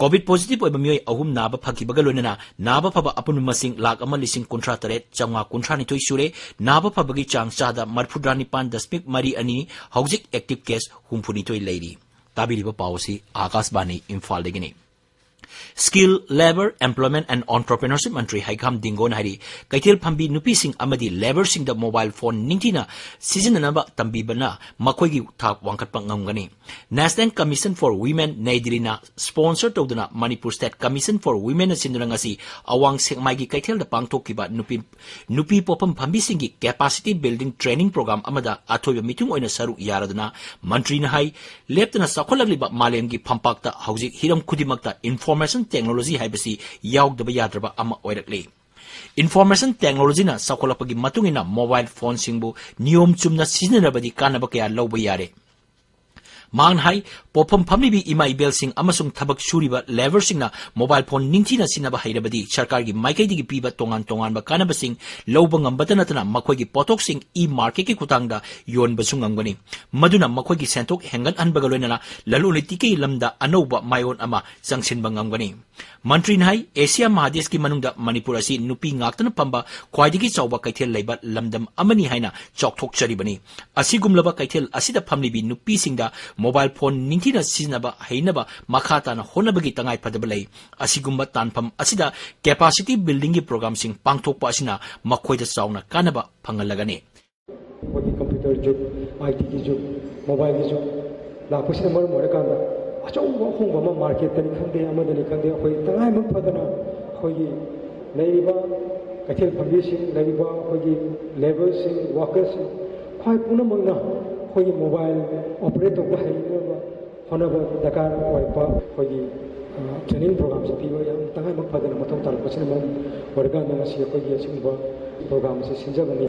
COVID positive ꯑꯣꯏꯕ ꯃꯤꯑꯣꯏ ꯑꯍꯨꯝ ꯅꯥꯕ ꯐꯈꯤꯕꯒ ꯂꯣꯏꯅꯅ ꯅꯥꯕ ꯐꯕ ꯑꯄꯨꯟꯕ ꯃꯁꯤꯡ ꯂꯥꯈ ꯑꯃ ꯂꯤꯁꯤꯡ ꯀꯨꯟꯊ꯭ꯔꯥ ꯇꯔꯦꯠ ꯆꯥꯝꯃꯉꯥ ꯀꯨꯟꯊ꯭ꯔꯥ ꯅꯤꯊꯣꯏ ꯁꯨꯔꯦ꯫ ꯅꯥꯕ ꯐꯕꯒꯤ ꯆꯥꯡ ꯆꯥꯗ ꯃꯔꯤꯐꯨꯇꯔꯥ ꯅꯤꯄꯥꯟ ꯗꯁꯃꯤꯛ ꯃꯔꯤ ꯑꯅꯤ, ꯍꯧꯖꯤꯛ active case ꯍꯨꯝꯐꯨ ꯅꯤꯊꯣꯏ ꯂꯩꯔꯤ꯫ ꯇꯥꯕꯤꯔꯤꯕ ꯄꯥꯎ ꯑꯁꯤ ꯑꯥꯀꯥꯁꯕꯥꯅꯤ ꯏꯝꯐꯥꯜꯗꯒꯤꯅꯤ꯫ Skill, Labour, Employment and Entrepreneurship ꯃꯟꯇ꯭ꯔꯤ ꯍꯩꯈꯥꯝ ꯗꯤꯡꯒꯣꯅ ꯍꯥꯏꯔꯤ, ꯀꯩꯊꯦꯜ ꯐꯝꯕꯤ ꯅꯨꯄꯤꯁꯤꯡ ꯑꯃꯗꯤ labourꯁꯤꯡꯗ mobile phone ꯅꯤꯡꯊꯤꯅ ꯁꯤꯖꯤꯟꯅꯅꯕ ꯇꯝꯕꯤꯕꯅ ꯃꯈꯣꯏꯒꯤ ꯊꯥꯛ ꯋꯥꯡꯈꯠꯄ ꯉꯝꯒꯅꯤ꯫ National Commission for Women Nai ꯗꯤꯜꯂꯤꯅ sponsor ꯇꯧꯗꯨꯅ Manipur State Commission for Womenꯅ ꯁꯤꯟꯗꯨꯅ ꯉꯁꯤ ꯑꯋꯥꯡ ꯁꯦꯛꯃꯥꯏꯒꯤ ꯀꯩꯊꯦꯜꯗ ꯄꯥꯡꯊꯣꯛꯈꯤꯕ ꯅꯨꯄꯤ, ꯅꯨꯄꯤ ꯄꯣꯠꯐꯝ ꯐꯝꯕꯤꯁꯤꯡꯒꯤ capacity building training program ꯑꯃꯗ ꯑꯊꯣꯏꯕ ꯃꯤꯊꯨꯡ ꯑꯣꯏꯅ ꯁꯔꯨꯛ ꯌꯥꯔꯗꯨꯅ ꯃꯟꯇ꯭ꯔꯤꯅ ꯍꯥꯏ, ꯂꯦꯞꯇꯅ ꯆꯥꯎꯈꯠꯂꯛꯂꯤꯕ ꯃꯥꯂꯦꯝꯒꯤ ꯐꯝꯄꯥꯛꯇ ꯍꯧꯖꯤꯛ ꯍꯤꯔꯝ ꯈꯨꯗꯤꯡꯃꯛꯇ information technology ꯍꯥꯏꯕꯁꯤ ꯌꯥꯎꯗꯕ ꯌꯥꯗ꯭ꯔꯕ ꯑꯃ ꯑꯣꯏꯔꯛꯂꯤ꯫ Information technologyꯅ ꯆꯥꯎꯈꯠꯂꯛꯄꯒꯤ ꯃꯇꯨꯡ ꯏꯟꯅ mobile phoneꯁꯤꯡꯕꯨ ꯅꯤꯌꯣꯝ ꯆꯨꯝꯅ ꯁꯤꯖꯤꯟꯅꯔꯕꯗꯤ ꯀꯥꯟꯅꯕ ꯀꯌꯥ ꯂꯧꯕ ꯌꯥꯔꯦ꯫ ꯃꯍꯥꯛꯅ ꯍꯥꯏ, ꯄꯣꯠꯐꯝ ꯐꯝꯂꯤꯕꯤ ꯏꯃꯥ ꯏꯕꯦꯜꯁꯤꯡ ꯑꯃꯁꯨꯡ ꯊꯕꯛ ꯁꯨꯔꯤꯕ labourꯁꯤꯡꯅ mobile phone ꯅꯤꯡꯊꯤꯅ ꯁꯤꯖꯤꯟꯅꯕ ꯍꯩꯔꯕꯗꯤ ꯁꯔꯀꯥꯔꯒꯤ ꯃꯥꯏꯀꯩꯗꯒꯤ ꯄꯤꯕ ꯇꯣꯉꯥꯟ ꯇꯣꯉꯥꯟꯕ ꯀꯥꯟꯅꯕꯁꯤꯡ ꯂꯧꯕ ꯉꯝꯕꯇ ꯅꯠꯇꯅ ꯃꯈꯣꯏꯒꯤ ꯄꯣꯠꯊꯣꯛꯁꯤꯡ e-marketꯀꯤ ꯈꯨꯠꯊꯥꯡꯗ ꯌꯣꯟꯕꯁꯨ ꯉꯝꯒꯅꯤ꯫ ꯃꯗꯨꯅ ꯃꯈꯣꯏꯒꯤ ꯁꯦꯟꯊꯣꯛ ꯍꯦꯟꯒꯠꯍꯟꯕꯒ ꯂꯣꯏꯅꯅ ꯂꯂꯣꯟ ꯏꯇꯤꯛꯀꯤ ꯂꯝꯗ ꯑꯅꯧꯕ ꯃꯥꯏꯑꯣꯟ ꯑꯃ ꯆꯪꯁꯤꯟꯕ ꯉꯝꯒꯅꯤ꯫ ꯃꯟꯇ꯭ꯔꯤꯅ ꯍꯥꯏ, ꯑꯦꯁꯤꯌꯥ ꯃꯍꯥꯗꯦꯁꯀꯤ ꯃꯅꯨꯡꯗ ꯃꯅꯤꯄꯨꯔ ꯑꯁꯤ ꯅꯨꯄꯤ ꯉꯥꯛꯇꯅ ꯐꯝꯕ ꯈ꯭ꯋꯥꯏꯗꯒꯤ ꯆꯥꯎꯕ ꯀꯩꯊꯦꯜ ꯂꯩꯕ ꯂꯝꯗꯝ ꯑꯃꯅꯤ ꯍꯥꯏꯅ ꯆꯥꯎꯊꯣꯛꯆꯔꯤꯕꯅꯤ꯫ ꯑꯁꯤꯒꯨꯝꯂꯕ ꯀꯩꯊꯦꯜ ꯑꯁꯤꯗ ꯐꯝꯂꯤꯕꯤ ꯅꯨꯄꯤꯁꯤꯡꯗ mobile phone ꯅꯤꯡꯊꯤꯅ ꯁꯤꯖꯤꯟꯅꯕ ꯍꯩꯅꯕ ꯃꯈꯥ ꯇꯥꯅ ꯍꯣꯠꯅꯕꯒꯤ ꯇꯉꯥꯏ ꯐꯗꯕ ꯂꯩ꯫ ꯑꯁꯤꯒꯨꯝꯕ ꯇꯥꯟꯐꯝ ꯑꯁꯤꯗ capacity buildingꯒꯤ programꯁꯤꯡ ꯄꯥꯡꯊꯣꯛꯄ ꯑꯁꯤꯅ ꯃꯈꯣꯏꯗ ꯆꯥꯎꯅ ꯀꯥꯟꯅꯕ ꯐꯪꯍꯜꯂꯒꯅꯤ꯫ ꯑꯩꯈꯣꯏꯒꯤ computer ꯖꯨꯒ, ITꯒꯤ ꯖꯨꯒ, mobileꯒꯤ ꯖꯨꯒ ꯂꯥꯛꯄꯁꯤꯅ ꯃꯔꯝ ꯑꯣꯏꯔꯀꯥꯟꯗ ꯑꯆꯧꯕ ꯑꯍꯣꯡꯕ ꯑꯃ marketꯇꯅꯤ ꯈꯪꯗꯦ, ꯑꯃꯗꯅꯤ ꯈꯪꯗꯦ, ꯑꯩꯈꯣꯏ ꯇꯉꯥꯏꯐꯗꯅ ꯑꯩꯈꯣꯏꯒꯤ ꯂꯩꯔꯤꯕ ꯀꯩꯊꯦꯜ ꯐꯝꯕꯤꯁꯤꯡ, ꯂꯩꯔꯤꯕ ꯑꯩꯈꯣꯏꯒꯤ labourꯁꯤꯡ, workerꯁꯤꯡ, ꯈ꯭ꯋꯥꯏ ꯄꯨꯝꯅꯃꯛꯅ ꯑꯩꯈꯣꯏꯒꯤ mobile operate ꯇꯧꯕ ꯍꯩꯅꯕ ꯍꯣꯠꯅꯕ ꯗꯔꯀꯥꯔ ꯑꯣꯏꯔꯛꯄ ꯑꯩꯈꯣꯏꯒꯤ ꯇ꯭ꯔꯦꯅꯤꯡ ꯄ꯭ꯔꯣꯒ꯭ꯔꯥꯝꯁꯦ ꯄꯤꯕ ꯌꯥꯝ ꯇꯉꯥꯏꯐꯝ ꯐꯗꯅ ꯃꯊꯧ ꯇꯥꯔꯛꯄꯁꯤꯅ ꯃꯔꯝ ꯑꯣꯏꯔꯀꯥꯟꯗ ꯉꯁꯤ ꯑꯩꯈꯣꯏꯒꯤ ꯑꯁꯤꯒꯨꯝꯕ ꯄ꯭ꯔꯣꯒ꯭ꯔꯥꯝ ꯑꯁꯤ ꯁꯤꯟꯖꯕꯅꯤ꯫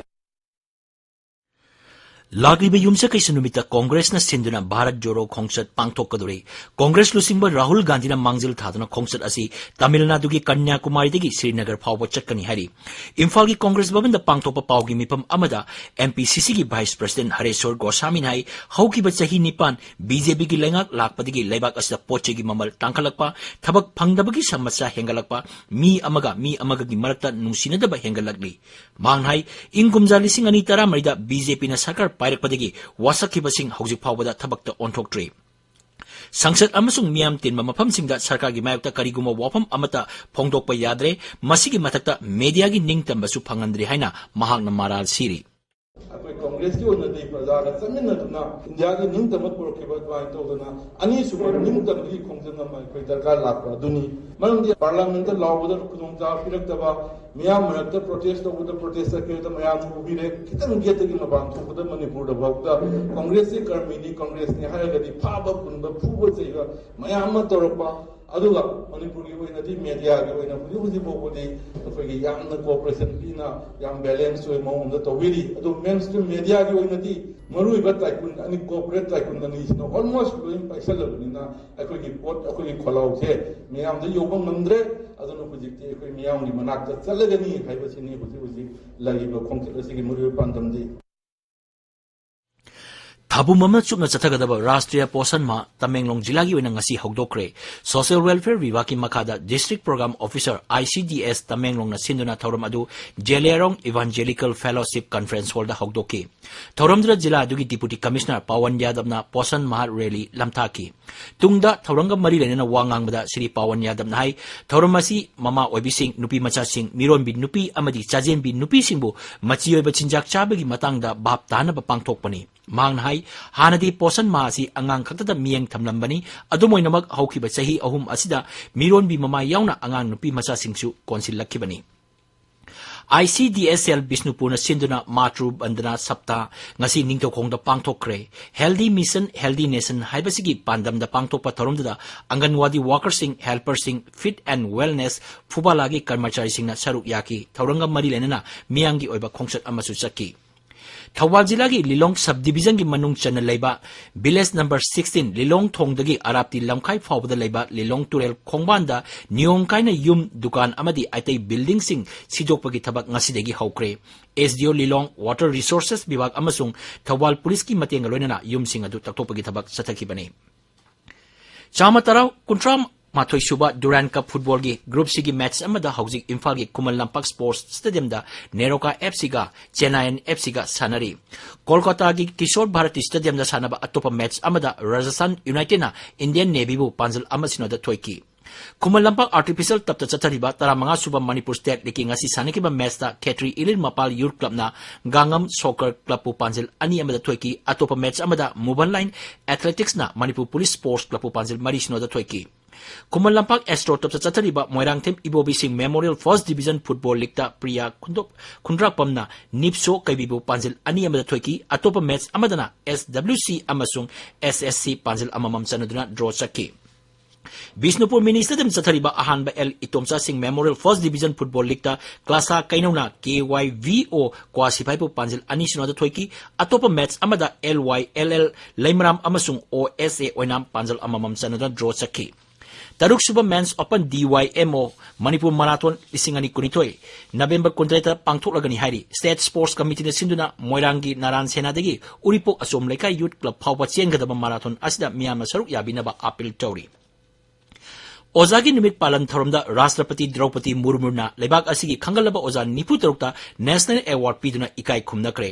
ꯂꯥꯛꯂꯤꯕ ꯌꯨꯝꯁꯀꯩꯁ ꯅꯨꯃꯤꯠꯇ ꯀꯣꯡꯒ꯭ꯔꯦꯁꯅ ꯁꯤꯟꯗꯨꯅ ꯚꯥꯔꯠ ꯖꯣꯔꯣ ꯈꯣꯡꯆꯠ ꯄꯥꯡꯊꯣꯛꯀꯗꯧꯔꯤ꯫ ꯀꯣꯡꯒ꯭ꯔꯦꯁ ꯂꯨꯆꯤꯡꯕ ꯔꯥꯍꯨꯜ ꯒꯥꯟꯙꯤꯅ ꯃꯥꯡꯖꯤꯜ ꯊꯥꯗꯨꯅ ꯈꯣꯡꯆꯠ ꯑꯁꯤ ꯇꯥꯃꯤꯜ ꯅꯥꯗꯨꯒꯤ ꯀꯟꯌꯥꯀꯨꯃꯥꯔꯤꯗꯒꯤ ꯁ꯭ꯔꯤꯅꯒꯔ ꯐꯥꯎꯕ ꯆꯠꯀꯅꯤ ꯍꯥꯏꯔꯤ꯫ ꯏꯝꯐꯥꯜꯒꯤ ꯀꯣꯡꯒ꯭ꯔꯦꯁ ꯚꯕꯟꯗ ꯄꯥꯡꯊꯣꯛꯄ ꯄꯥꯎꯒꯤ ꯃꯤꯐꯝ ꯑꯃꯗ ꯑꯦꯝ ꯄꯤ ꯁꯤ ꯁꯤꯒꯤ ꯚꯥꯏꯁ ꯄ꯭ꯔꯁꯤꯗꯦꯟ ꯍꯔꯦꯁꯣꯔ ꯒꯣꯁꯥꯃꯤꯅ ꯍꯥꯏ, ꯍꯧꯈꯤꯕ ꯆꯍꯤ ꯅꯤꯄꯥꯟ ꯕꯤ ꯖꯦ ꯄꯤꯒꯤ ꯂꯩꯉꯥꯛ ꯂꯥꯛꯄꯗꯒꯤ ꯂꯩꯕꯥꯛ ꯑꯁꯤꯗ ꯄꯣꯠ ꯆꯩꯒꯤ ꯃꯃꯜ ꯇꯥꯡꯈꯠꯂꯛꯄ, ꯊꯕꯛ ꯐꯪꯗꯕꯒꯤ ꯁꯃꯁ꯭ꯌꯥ ꯍꯦꯟꯒꯠꯂꯛꯄ, ꯃꯤ ꯑꯃꯒ ꯃꯤ ꯑꯃꯒꯒꯤ ꯃꯔꯛꯇ ꯅꯨꯡꯁꯤꯅꯗꯕ ꯍꯦꯟꯒꯠꯂꯛꯂꯤ꯫ ꯃꯍꯥꯛꯅ ꯍꯥꯏ, ꯏꯪ ꯀꯨꯝꯖꯥ ꯂꯤꯁꯤꯡ ꯑꯅꯤ ꯇꯔꯥꯃꯔꯤꯗ ꯕꯤ ꯖꯦ ꯄꯤꯅ ꯁꯔꯀꯥꯔ ꯄꯥꯏꯔꯛꯄꯗꯒꯤ ꯋꯥꯁꯛꯈꯤꯕꯁꯤꯡ ꯍꯧꯖꯤꯛ ꯐꯥꯎꯕꯗ ꯊꯕꯛꯇ ꯑꯣꯟꯊꯣꯛꯇ꯭ꯔꯤ꯫ ꯁꯪꯁꯗ ꯑꯃꯁꯨꯡ ꯃꯤꯌꯥꯝ ꯇꯤꯟꯕ ꯃꯐꯝꯁꯤꯡꯗ ꯁꯔꯀꯥꯔꯒꯤ ꯃꯥꯌꯣꯛꯇ ꯀꯔꯤꯒꯨꯝꯕ ꯋꯥꯐꯝ ꯑꯃꯠꯇ ꯐꯣꯡꯗꯣꯛꯄ ꯌꯥꯗ꯭ꯔꯦ꯫ ꯃꯁꯤꯒꯤ ꯃꯊꯛꯇ ꯃꯦꯗꯤꯌꯥꯒꯤ ꯅꯤꯡꯇꯝꯕꯁꯨ ꯐꯪꯍꯟꯗ꯭ꯔꯤ ꯍꯥꯏꯅ ꯃꯍꯥꯛꯅ ꯃꯔꯥꯜ ꯁꯤꯔꯤ꯫ ꯑꯩꯈꯣꯏ ꯀꯣꯡꯒ꯭ꯔꯦꯁꯀꯤ ꯑꯣꯏꯅꯗꯤ ꯄ꯭ꯔꯖꯥꯒ ꯆꯠꯃꯤꯟꯅꯗꯨꯅ ꯏꯟꯗꯤꯌꯥꯒꯤ ꯅꯤꯡꯇꯝꯕ ꯄꯨꯔꯛꯈꯤꯕ ꯑꯗꯨꯃꯥꯏꯅ ꯇꯧꯗꯅ ꯑꯅꯤꯁꯨꯕ ꯅꯤꯡꯇꯝꯕꯒꯤ ꯈꯣꯡꯖꯪ ꯑꯃ ꯑꯩꯈꯣꯏ ꯗꯔꯀꯥꯔ ꯂꯥꯛꯄ ꯑꯗꯨꯅꯤ꯫ ꯃꯔꯝꯗꯤ ꯄꯥꯔꯂꯤꯌꯥꯃꯦꯟꯠꯇ ꯂꯥꯎꯕꯗ ꯈꯨꯗꯣꯡꯆꯥꯕ ꯄꯤꯔꯛꯇꯕ, ꯃꯤꯌꯥꯝ ꯃꯔꯛꯇ ꯄ꯭ꯔꯣꯇꯦꯁ ꯇꯧꯕꯗ ꯄ꯭ꯔꯣꯇꯦꯁ ꯆꯠꯈꯤꯕꯗ ꯃꯌꯥꯝꯅ ꯎꯕꯤꯔꯦ꯫ ꯈꯤꯇꯪ ꯒꯦꯠꯇꯒꯤ ꯃꯄꯥꯟ ꯊꯣꯛꯄꯗ ꯃꯅꯤꯄꯨꯔꯗ ꯐꯥꯎꯗ ꯀꯣꯡꯒ꯭ꯔꯦꯁꯀꯤ ꯀꯔꯃꯤꯅꯤ, ꯀꯣꯡꯒ꯭ꯔꯦꯁꯅꯤ ꯍꯥꯏꯔꯒꯗꯤ ꯐꯥꯕ, ꯄꯨꯟꯕ, ꯐꯨꯕ, ꯆꯩꯕ ꯃꯌꯥꯝ ꯑꯃ ꯇꯧꯔꯛꯄ꯫ ꯑꯗꯨꯒ ꯃꯅꯤꯄꯨꯔꯒꯤ ꯑꯣꯏꯅꯗꯤ ꯃꯦꯗꯤꯌꯥꯒꯤ ꯑꯣꯏꯅ ꯍꯧꯖꯤꯛ ꯍꯧꯖꯤꯛ ꯐꯥꯎꯕꯗꯤ ꯑꯩꯈꯣꯏꯒꯤ ꯌꯥꯝꯅ ꯀꯣꯑꯣꯄꯔꯦꯁꯟ ꯄꯤꯅ ꯌꯥꯝ ꯕꯦꯂꯦꯟꯁ ꯑꯣꯏꯕ ꯃꯑꯣꯡꯗ ꯇꯧꯕꯤꯔꯤ꯫ ꯑꯗꯨ ꯃꯦꯟ ꯁ꯭ꯇ꯭ꯔꯤꯝ ꯃꯦꯗꯤꯌꯥꯒꯤ ꯑꯣꯏꯅꯗꯤ ꯃꯔꯨꯑꯣꯏꯕ ꯇꯥꯏꯀꯨꯟ ꯑꯅꯤ, ꯀꯣꯔꯄꯣꯔꯦꯠ ꯇꯥꯏꯀꯨꯟ ꯑꯅꯤꯁꯤꯅ ꯑꯣꯜꯃꯣꯁ ꯂꯣꯏ ꯄꯥꯏꯁꯜꯂꯕꯅꯤꯅ ꯑꯩꯈꯣꯏꯒꯤ ꯄꯣꯠ, ꯑꯩꯈꯣꯏꯒꯤ ꯈꯣꯜꯂꯥꯎꯁꯦ ꯃꯤꯌꯥꯝꯗ ꯌꯧꯕ ꯉꯝꯗ꯭ꯔꯦ꯫ ꯑꯗꯨꯅ ꯍꯧꯖꯤꯛꯇꯤ ꯑꯩꯈꯣꯏ ꯃꯤꯌꯥꯝꯒꯤ ꯃꯅꯥꯛꯇ ꯆꯠꯂꯒꯅꯤ ꯍꯥꯏꯕꯁꯤꯅꯤ ꯍꯧꯖꯤꯛ ꯍꯧꯖꯤꯛ ꯂꯩꯔꯤꯕ ꯈꯣꯡꯆꯠ ꯑꯁꯤꯒꯤ ꯃꯔꯨꯑꯣꯏꯕ ꯄꯥꯟꯗꯝꯗꯤ꯫ ꯊꯥꯕꯨꯝ ꯑꯃ ꯆꯨꯞꯅ ꯆꯠꯊꯒꯗꯕ ꯔꯥꯁꯇ꯭ꯔꯤꯌꯥ ꯄꯣꯁꯟ ꯃꯥꯍ ꯇꯃꯦꯡꯂꯣꯡ ꯖꯤꯂꯥꯒꯤ ꯑꯣꯏꯅ ꯉꯁꯤ ꯍꯧꯗꯣꯛꯈ꯭ꯔꯦ꯫ ꯁꯣꯁꯤꯌꯦꯜ ꯋꯦꯜꯐꯤꯌꯔ ꯋꯤꯚꯥꯒꯀꯤ ꯃꯈꯥꯗ district programme officer, I C D S, ꯇꯃꯦꯡꯂꯣꯡꯅ ꯁꯤꯟꯗꯨꯅ ꯊꯧꯔꯝ ꯑꯗꯨ ꯖꯦꯂꯤꯌꯥꯔꯣꯡ ꯏꯚꯥꯟꯖꯦꯂꯤꯀꯦꯜ ꯐꯦꯂꯣꯁꯤꯞ ꯀꯟꯐꯔꯦꯟꯁ ꯍꯣꯜꯗ ꯍꯧꯗꯣꯛꯈꯤ꯫ ꯊꯧꯔꯝꯗꯨꯗ ꯖꯤꯂꯥ ꯑꯗꯨꯒꯤ ꯗꯤꯄꯨꯇꯤ ꯀꯃꯤꯁꯅꯔ ꯄꯋꯟ ꯌꯥꯗꯕꯅ ꯄꯣꯁꯟ ꯃꯥꯍ ꯔꯦꯂꯤ ꯂꯝꯊꯥꯈꯤ꯫ ꯇꯨꯡꯗ ꯊꯧꯔꯝꯒ ꯃꯔꯤ ꯂꯩꯅꯅ ꯋꯥ ꯉꯥꯡꯕꯗ ꯁ꯭ꯔꯤ ꯄꯋꯟ ꯌꯥꯗꯕꯅ ꯍꯥꯏ, ꯊꯧꯔꯝ ꯑꯁꯤ ꯃꯃꯥ ꯑꯣꯏꯕꯤꯁꯤꯡ, ꯅꯨꯄꯤ ꯃꯆꯥꯁꯤꯡ, ꯃꯤꯔꯣꯟꯕꯤ ꯅꯨꯄꯤ ꯑꯃꯗꯤ ꯆꯥꯖꯦꯟꯕꯤ ꯅꯨꯄꯤꯁꯤꯡꯕꯨ ꯃꯆꯤ ꯑꯣꯏꯕ ꯆꯤꯟꯖꯥꯛ ꯆꯥꯕꯒꯤ ꯃꯇꯥꯡꯗ ꯚꯥꯞ ꯇꯥꯅꯕ ꯄꯥꯡꯊꯣꯛꯄꯅꯤ꯫ ꯃꯍꯥꯛꯅ ꯍꯥꯏ, ꯍꯥꯟꯅꯗꯤ ꯄꯣꯁꯟ ꯃꯥꯍ ꯑꯁꯤ ꯑꯉꯥꯡ ꯈꯛꯇꯗ ꯃꯤꯠꯌꯦꯡ ꯊꯝꯂꯝꯕꯅꯤ, ꯑꯗꯨꯝ ꯑꯣꯏꯅꯃꯛ ꯍꯧꯈꯤꯕ ꯆꯍꯤ ꯑꯍꯨꯝ ꯑꯁꯤꯗ ꯃꯤꯔꯣꯟꯕꯤ ꯃꯃꯥ ꯌꯥꯎꯅ ꯑꯉꯥꯡ ꯅꯨꯄꯤ ꯃꯆꯥꯁꯤꯡꯁꯨ ꯀꯣꯟꯁꯤꯜꯂꯛꯈꯤꯕꯅꯤ꯫ ICDSL ꯕꯤꯁꯅꯨꯄꯨꯔꯅ ꯁꯤꯟꯗꯨꯅ ꯃꯥꯇ꯭ꯔꯨ ꯕꯟꯗꯅꯥ ꯁꯞꯇꯥ ꯉꯁꯤ ꯅꯤꯡꯊꯧꯈꯣꯡꯗ ꯄꯥꯡꯊꯣꯛꯈ꯭ꯔꯦ꯫ Healthy Mission, Healthy Nation ꯍꯥꯏꯕꯁꯤꯒꯤ ꯄꯥꯟꯗꯝꯗ ꯄꯥꯡꯊꯣꯛꯄ ꯊꯧꯔꯝꯗꯨꯗ ꯑꯪꯒꯟꯋꯥꯗꯤ ꯋꯥꯀꯔꯁꯤꯡ, ꯍꯦꯜꯄꯔꯁꯤꯡ, ꯐꯤꯠ ꯑꯦꯟ ꯋꯦꯜꯅꯦꯁ ꯐꯨꯕꯥꯂꯥꯒꯤ ꯀꯔꯃꯆꯥꯔꯤꯁꯤꯡꯅ ꯁꯔꯨꯛ ꯌꯥꯈꯤ꯫ ꯊꯧꯔꯝꯒ ꯃꯔꯤ ꯂꯩꯅꯅ ꯃꯤꯌꯥꯝꯒꯤ ꯑꯣꯏꯕ ꯈꯣꯡꯆꯠ ꯑꯃꯁꯨ ꯆꯠꯈꯤ꯫ ꯊꯧꯕꯥꯜ ꯖꯤꯂꯥꯒꯤ ꯂꯤꯂꯣꯡ ꯁꯕ ꯗꯤꯕꯤꯖꯟꯒꯤ ꯃꯅꯨꯡ ꯆꯟꯅ ꯂꯩꯕ ꯚꯤꯂꯦꯖ ꯅꯝꯕꯔ sixteen ꯂꯤꯂꯣꯡ ꯊꯣꯡꯗꯒꯤ ꯑꯔꯥꯞꯇꯤ ꯂꯝꯈꯥꯏ ꯐꯥꯎꯕꯗ ꯂꯩꯕ ꯂꯤꯂꯣꯡ ꯇꯨꯔꯦꯜ ꯈꯣꯡꯕꯥꯟꯗ ꯅꯤꯌꯣꯝ ꯀꯥꯏꯅ ꯌꯨꯝ, ꯗꯨꯀꯥꯟ ꯑꯃꯗꯤ ꯑꯇꯩ ꯕꯤꯜꯗꯤꯡꯁꯤꯡ ꯁꯤꯗꯣꯛꯄꯒꯤ ꯊꯕꯛ ꯉꯁꯤꯗꯒꯤ ꯍꯧꯈ꯭ꯔꯦ꯫ SDO ꯂꯤꯂꯣꯡ, ꯋꯥꯇꯔ ꯔꯤꯁꯣꯔꯁꯦꯁ ꯕꯤꯚꯥꯒ ꯑꯃꯁꯨꯡ ꯊꯧꯕꯥꯜ ꯄꯨꯂꯤꯁꯀꯤ ꯃꯇꯦꯡꯒ ꯂꯣꯏꯅꯅ ꯌꯨꯝꯁꯤꯡ ꯑꯗꯨ ꯇꯛꯊꯣꯛꯄꯒꯤ ꯊꯕꯛ ꯆꯠꯊꯈꯤꯕꯅꯤ꯫ ꯆꯥꯃ ꯇꯔꯥ, ꯀꯨꯟꯊ꯭ꯔꯥ ꯃꯥꯊꯣꯏ ꯁꯨꯕ ꯗꯨꯔꯥꯟ ꯀꯞ ꯐꯨꯠꯕꯣꯜꯒꯤ ꯒ꯭ꯔꯨꯞ ꯁꯤꯒꯤ ꯃꯦꯆ ꯑꯃꯗ ꯍꯧꯖꯤꯛ ꯏꯝꯐꯥꯜꯒꯤ ꯈꯨꯃꯟ ꯂꯝꯄꯥꯛ ꯁ꯭ꯄꯣꯔꯠꯁ ꯁ꯭ꯇꯦꯗꯤꯌꯝꯗ ꯅꯦꯔꯣꯀꯥ ꯑꯦꯐ ꯁꯤꯒ ꯆꯦꯟꯅꯥꯏꯌꯟ ꯑꯦꯐ ꯁꯤꯒ ꯁꯥꯟꯅꯔꯤ꯫ ꯀꯣꯜꯀꯇꯥꯒꯤ ꯀꯤꯁꯣꯔ ꯚꯥꯔꯇꯤ ꯁ꯭ꯇꯦꯗꯤꯌꯝꯗ ꯁꯥꯟꯅꯕ ꯑꯇꯣꯞꯄ ꯃꯦꯆ ꯑꯃꯗ ꯔꯥꯖꯁꯊꯥꯟ ꯌꯨꯅꯥꯏꯇꯦꯗꯅ ꯏꯟꯗꯤꯌꯟ ꯅꯦꯚꯤꯕꯨ ꯄꯥꯟꯖꯜ ꯑꯃ ꯁꯤꯅꯣꯗ ꯊꯣꯏꯈꯤ꯫ ꯈꯨꯃꯟ ꯂꯝꯄꯥꯛ ꯑꯥꯔꯇꯤꯐꯤꯁꯤꯌꯦꯜ ꯇꯞꯇ ꯆꯠꯊꯔꯤꯕ ꯇꯔꯥꯃꯉꯥ ꯁꯨꯕ ꯃꯅꯤꯄꯨꯔ ꯁ꯭ꯇꯦꯠ ꯂꯤꯒꯀꯤ ꯉꯁꯤ ꯁꯥꯟꯅꯈꯤꯕ ꯃꯦꯆꯇ ꯈꯦꯇ꯭ꯔꯤ ꯏꯂꯤꯜ ꯃꯄꯥꯜ ꯌꯨꯠ ꯀ꯭ꯂꯕꯅ ꯒꯥꯡꯉꯝ ꯁꯣꯀꯔ ꯀ꯭ꯂꯕꯄꯨ ꯄꯥꯟꯖꯤꯜ ꯑꯅꯤ ꯑꯃꯗ ꯊꯣꯏꯈꯤ꯫ ꯑꯇꯣꯞꯄ ꯃꯦꯆ ꯑꯃꯗ ꯃꯨꯕꯟ ꯂꯥꯏꯟ ꯑꯦꯊꯂꯦꯇꯤꯛꯁꯅ ꯃꯅꯤꯄꯨꯔ ꯄꯨꯂꯤꯁ ꯁ꯭ꯄꯣꯔꯠꯁ ꯀ꯭ꯂꯕꯄꯨ ꯄꯥꯟꯖꯤꯜ ꯃꯔꯤ ꯁꯤꯅꯣꯗ ꯊꯣꯏꯈꯤ꯫ ꯈꯨꯃꯟ ꯂꯝꯄꯥꯛ ꯑꯦꯁꯇ꯭ꯔꯣ ꯇꯞꯇ ꯆꯠꯊꯔꯤꯕ ꯃꯣꯏꯔꯥꯡꯊꯦꯝ ꯏꯕꯣꯕꯤꯁꯤꯡ ꯃꯦꯃꯣꯔꯤꯌꯦꯜ ꯐꯥꯔꯁ ꯗꯤꯕꯤꯖꯟ ꯐꯨꯠꯕꯣꯜ ꯂꯤꯒꯇ ꯄ꯭ꯔꯤꯌꯥ ꯈꯨꯟꯗꯣꯛ-, ꯈꯨꯟꯗ꯭ꯔꯥꯛꯄꯝꯅ ꯅꯤꯞꯁꯣ ꯀꯩꯕꯤꯕꯨ ꯄꯥꯟꯖꯤꯜ ꯑꯅꯤ ꯑꯃꯗ ꯊꯣꯏꯈꯤ꯫ ꯑꯇꯣꯞꯄ ꯃꯦꯆ ꯑꯃꯗꯅ SWC ꯑꯃꯁꯨꯡ SSC ꯄꯥꯟꯖꯤꯜ ꯑꯃꯃꯝ ꯆꯟꯅꯗꯨꯅ ꯗ꯭ꯔꯣ ꯆꯠꯈꯤ꯫ ꯕꯤꯁꯅꯨꯄꯨꯔ ꯃꯤꯅꯤ ꯁ꯭ꯇꯦꯗꯤꯌꯝ ꯆꯠꯊꯔꯤꯕ ꯑꯍꯥꯟꯕ ꯑꯦꯜ ꯏꯇꯣꯝꯆꯥꯁꯤꯡ ꯃꯦꯃꯣꯔꯤꯌꯦꯜ ꯐꯥꯔꯁ ꯗꯤꯕꯤꯖꯟ ꯐꯨꯠꯕꯣꯜ ꯂꯤꯒꯇ ꯀ꯭ꯂꯥꯁꯥ ꯀꯩꯅꯧꯅ KYVO ꯀ꯭ꯋꯥ ꯁꯤꯐꯥꯏꯕꯨ ꯄꯥꯟꯖꯤꯜ ꯑꯅꯤ ꯁꯤꯅꯣꯗ ꯊꯣꯏꯈꯤ꯫ ꯑꯇꯣꯞꯄ ꯃꯦꯆ ꯑꯃꯗ LYLL ꯂꯩꯃꯔꯥꯝ ꯑꯃꯁꯨꯡ OSA ꯑꯣꯏꯅꯥꯝ ꯄꯥꯟꯖꯜ ꯑꯃꯃꯝ ꯆꯟꯅꯗꯨꯅ ꯗ꯭ꯔꯣ ꯆꯠꯈꯤ꯫ ꯇꯔꯨꯛꯁꯨꯕ ꯃꯦꯟꯁ ꯑꯣꯄꯟ DYMO ꯃꯅꯤꯄꯨꯔ ꯃꯔꯥꯊꯣꯟ ꯂꯤꯁꯤꯡ ꯑꯅꯤ ꯀꯨꯟꯅꯤꯊꯣꯏ ꯅꯕꯦꯝꯕꯔ ꯀꯨꯟꯇꯔꯦꯠꯇ ꯄꯥꯡꯊꯣꯛꯂꯒꯅꯤ ꯍꯥꯏꯔꯤ꯫ ꯁ꯭ꯇꯦꯠ ꯁ꯭ꯄꯣꯔꯠꯁ ꯀꯃꯤꯇꯤꯅ ꯁꯤꯟꯗꯨꯅ ꯃꯣꯏꯔꯥꯡꯒꯤ ꯅꯥꯔꯥꯟ ꯁꯦꯅꯥꯗꯒꯤ ꯎꯔꯤꯄꯣꯛ ꯑꯆꯣꯝ ꯂꯩꯀꯥꯏ ꯌꯨꯠ ꯀ꯭ꯂꯕ ꯐꯥꯎꯕ ꯆꯦꯟꯒꯗꯕ ꯃꯔꯥꯊꯣꯟ ꯑꯁꯤꯗ ꯃꯤꯌꯥꯝꯅ ꯁꯔꯨꯛ ꯌꯥꯕꯤꯅꯕ ꯑꯥꯄꯤꯜ ꯇꯧꯔꯤ꯫ ꯑꯣꯖꯥꯒꯤ ꯅꯨꯃꯤꯠ ꯄꯥꯂꯟ ꯊꯧꯔꯝꯗ ꯔꯥꯁꯇ꯭ꯔꯄꯇꯤ ꯗ꯭ꯔꯧꯄꯗꯤ ꯃꯨꯔꯃꯨꯅ ꯂꯩꯕꯥꯛ ꯑꯁꯤꯒꯤ ꯈꯪꯒꯠꯂꯕ ꯑꯣꯖꯥ ꯅꯤꯐꯨ ꯇꯔꯨꯛꯇ ꯅꯦꯁꯅꯦꯜ ꯑꯦꯋꯥꯔꯗ ꯄꯤꯗꯨꯅ ꯏꯀꯥꯏ ꯈꯨꯝꯅꯈ꯭ꯔꯦ꯫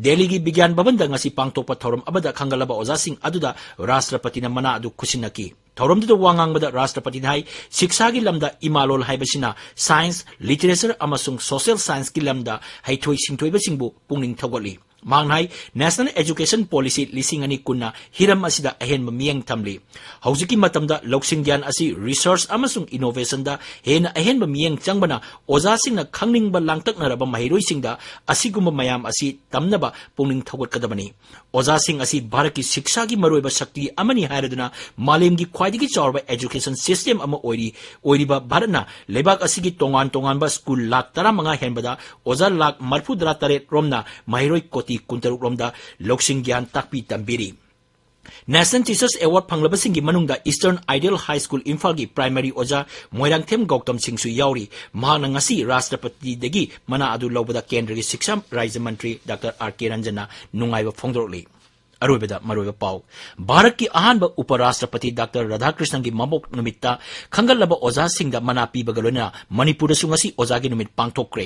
ꯗꯦꯜꯂꯤꯒꯤ ꯕꯤꯒ꯭ꯌꯥꯟ ꯚꯕꯟꯗ ꯉꯁꯤ ꯄꯥꯡꯊꯣꯛꯄ ꯊꯧꯔꯝ ꯑꯃꯗ ꯈꯪꯒꯠꯂꯕ ꯑꯣꯖꯥꯁꯤꯡ ꯑꯗꯨꯗ ꯔꯥꯁꯇ꯭ꯔꯄꯇꯤꯅ ꯃꯅꯥ ꯑꯗꯨ ꯈꯨꯠꯁꯤꯟꯅꯈꯤ꯫ ꯊꯧꯔꯝꯗꯨꯗ ꯋꯥ ꯉꯥꯡꯕꯗ ꯔꯥꯁꯇ꯭ꯔꯄꯇꯤꯅ ꯍꯥꯏ, ꯁꯤꯛꯁꯥꯒꯤ ꯂꯝꯗ ꯏꯃꯥꯂꯣꯜ ꯍꯥꯏꯕꯁꯤꯅ ꯁꯥꯏꯟꯁ, ꯂꯤꯇꯔꯦꯆꯔ ꯑꯃꯁꯨꯡ ꯁꯣꯁꯤꯌꯦꯜ ꯁꯥꯏꯟꯁꯀꯤ ꯂꯝꯗ ꯍꯩꯊꯣꯏ ꯁꯤꯡꯊꯣꯏꯕꯁꯤꯡꯕꯨ ꯄꯨꯛꯅꯤꯡ ꯊꯧꯒꯠꯂꯤ꯫ ꯃꯍꯥꯛꯅ ꯍꯥꯏ, National Education Policy ꯂꯤꯁꯤꯡ ꯑꯅꯤ ꯀꯨꯟꯅ ꯍꯤꯔꯝ ꯑꯁꯤꯗ ꯑꯍꯦꯟꯕ ꯃꯤꯠꯌꯦꯡ ꯊꯝꯂꯤ꯫ ꯍꯧꯖꯤꯛꯀꯤ ꯃꯇꯝꯗ ꯂꯧꯁꯤꯡ ꯒ꯭ꯌꯥꯟ ꯑꯁꯤ research ꯑꯃꯁꯨꯡ innovationꯗ ꯍꯦꯟꯅ ꯑꯍꯦꯟꯕ ꯃꯤꯠꯌꯦꯡ ꯆꯪꯕꯅ ꯑꯣꯖꯥꯁꯤꯡꯅ ꯈꯪꯅꯤꯡꯕ ꯂꯥꯡꯇꯛꯅꯔꯕ ꯃꯍꯩꯔꯣꯏꯁꯤꯡꯗ ꯑꯁꯤꯒꯨꯝꯕ ꯃꯌꯥꯝ ꯑꯁꯤ ꯇꯝꯅꯕ ꯄꯨꯛꯅꯤꯡ ꯊꯧꯒꯠꯀꯗꯕꯅꯤ꯫ ꯑꯣꯖꯥꯁꯤꯡ ꯑꯁꯤ ꯚꯥꯔꯠꯀꯤ ꯁꯤꯛꯁꯥꯒꯤ ꯃꯔꯨꯑꯣꯏꯕ ꯁꯛꯇꯤ ꯑꯃꯅꯤ ꯍꯥꯏꯔꯗꯨꯅ ꯃꯥꯂꯦꯝꯒꯤ ꯈ꯭ꯋꯥꯏꯗꯒꯤ ꯆꯥꯎꯔꯕ education system ꯑꯃ ꯑꯣꯏꯔꯤ, ꯑꯣꯏꯔꯤꯕ ꯚꯥꯔꯠꯅ ꯂꯩꯕꯥꯛ ꯑꯁꯤꯒꯤ ꯇꯣꯉꯥꯟ ꯇꯣꯉꯥꯟꯕ ꯁ꯭ꯀꯨꯜ ꯂꯥꯈ ꯇꯔꯥꯃꯉꯥ ꯍꯦꯟꯕꯗ ꯑꯣꯖꯥ ꯂꯥꯈ ꯃꯔꯤꯐꯨꯇꯔꯥ ꯇꯔꯦꯠ ꯔꯣꯝꯅ ꯃꯍꯩꯔꯣꯏ ꯀꯣꯇꯤ ꯀꯨꯟꯇꯔꯨꯛ ꯔꯣꯝꯗ ꯂꯧꯁꯤꯡ ꯒ꯭ꯌꯥꯟ ꯇꯥꯛꯄꯤ ꯇꯝꯕꯤꯔꯤ꯫ National Teachers Award ꯐꯪꯂꯕꯁꯤꯡꯒꯤ ꯃꯅꯨꯡꯗ Eastern Ideal High School ꯏꯝꯐꯥꯜꯒꯤ primary ꯑꯣꯖꯥ ꯃꯣꯏꯔꯥꯡꯊꯦꯝ ꯒꯧꯇꯝ ꯁꯤꯡꯁꯨ ꯌꯥꯎꯔꯤ꯫ ꯃꯍꯥꯛꯅ ꯉꯁꯤ ꯔꯥꯁꯇ꯭ꯔꯄꯇꯤꯗꯒꯤ ꯃꯅꯥ ꯑꯗꯨ ꯂꯧꯕꯗ ꯀꯦꯟꯗ꯭ꯔꯒꯤ ꯁꯤꯛꯁꯥ ꯔꯥꯖ꯭ꯌ ꯃꯟꯇ꯭ꯔꯤ ꯗꯥꯛꯇꯔ ꯑꯥꯔ ꯀꯦ ꯔꯟꯖꯟꯅ ꯅꯨꯡꯉꯥꯏꯕ ꯐꯣꯡꯗꯣꯔꯛꯂꯤ꯫ ꯑꯔꯣꯏꯕꯗ ꯃꯔꯨꯑꯣꯏꯕ ꯄꯥꯎ꯫ ꯚꯥꯔꯠꯀꯤ ꯑꯍꯥꯟꯕ ꯎꯄ ꯔꯥꯁꯇ꯭ꯔꯄꯇꯤ ꯗꯥꯛꯇꯔ ꯔꯥꯙꯥꯀ꯭ꯔꯤꯁꯅꯟꯒꯤ ꯃꯄꯣꯛ ꯅꯨꯃꯤꯠꯇ ꯈꯪꯒꯠꯂꯕ ꯑꯣꯖꯥꯁꯤꯡꯗ ꯃꯅꯥ ꯄꯤꯕꯒ ꯂꯣꯏꯅꯅ ꯃꯅꯤꯄꯨꯔꯗꯁꯨ ꯉꯁꯤ ꯑꯣꯖꯥꯒꯤ ꯅꯨꯃꯤꯠ ꯄꯥꯡꯊꯣꯛꯈ꯭ꯔꯦ꯫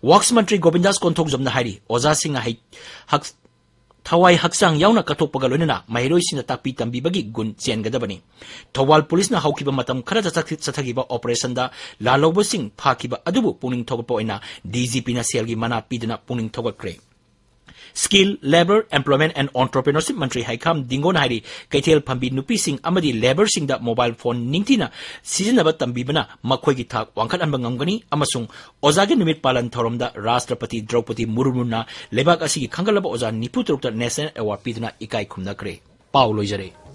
ꯋꯥꯛꯁ ꯃꯟꯇ꯭ꯔꯤ ꯒꯣꯕꯤꯟꯗꯥꯁ ꯀꯣꯟꯊꯧꯖꯝꯅ ꯍꯥꯏꯔꯤ, ꯑꯣꯖꯥꯁꯤꯡꯅ ꯍꯩ-, ꯍꯛ-, ꯊꯋꯥꯏ ꯍꯛꯆꯥꯡ ꯌꯥꯎꯅ ꯀꯠꯊꯣꯛꯄꯒ ꯂꯣꯏꯅꯅ ꯃꯍꯩꯔꯣꯏꯁꯤꯡꯅ ꯇꯥꯛꯄꯤ ꯇꯝꯕꯤꯕꯒꯤ ꯒꯨꯟ ꯆꯦꯟꯒꯗꯕꯅꯤ꯫ ꯊꯧꯕꯥꯜ ꯄꯨꯂꯤꯁꯅ ꯍꯧꯈꯤꯕ ꯃꯇꯝ ꯈꯔꯗ ꯆꯠꯊ-, ꯆꯠꯊꯈꯤꯕ operationꯗ ꯂꯥꯜꯍꯧꯕꯁꯤꯡ ꯐꯥꯈꯤꯕ ꯑꯗꯨꯕꯨ ꯄꯨꯛꯅꯤꯡ ꯊꯧꯒꯠꯄ ꯑꯣꯏꯅ ꯗꯤ ꯖꯤ ꯄꯤꯅ ꯁꯦꯜꯒꯤ ꯃꯅꯥ ꯄꯤꯗꯨꯅ ꯄꯨꯛꯅꯤꯡ ꯊꯧꯒꯠꯈ꯭ꯔꯦ꯫ Skill, Labour, Employment and Entrepreneurship ꯃꯟꯇ꯭ꯔꯤ ꯍꯩꯈꯥꯝ ꯗꯤꯡꯒꯣꯅ ꯍꯥꯏꯔꯤ, ꯀꯩꯊꯦꯜ ꯐꯝꯕꯤ ꯅꯨꯄꯤꯁꯤꯡ ꯑꯃꯗꯤ labourꯁꯤꯡꯗ mobile phone ꯅꯤꯡꯊꯤꯅ ꯁꯤꯖꯤꯟꯅꯕ ꯇꯝꯕꯤꯕꯅ ꯃꯈꯣꯏꯒꯤ ꯊꯥꯛ ꯋꯥꯡꯈꯠꯍꯟꯕ ꯉꯝꯒꯅꯤ ꯑꯃꯁꯨꯡ ꯑꯣꯖꯥꯒꯤ ꯅꯨꯃꯤꯠ ꯄꯥꯂꯟ ꯊꯧꯔꯝꯗ ꯔꯥꯁꯇ꯭ꯔꯄꯇꯤ ꯗ꯭ꯔꯧꯄꯗꯤ ꯃꯨꯔꯃꯨꯅ ꯂꯩꯕꯥꯛ ꯑꯁꯤꯒꯤ ꯈꯪꯒꯠꯂꯕ ꯑꯣꯖꯥ ꯅꯤꯐꯨ ꯇꯔꯨꯛꯇ National Award ꯄꯤꯗꯨꯅ ꯏꯀꯥꯏ ꯈꯨꯝꯅꯈ꯭ꯔꯦ꯫ ꯄꯥꯎ ꯂꯣꯏꯖꯔꯦ꯫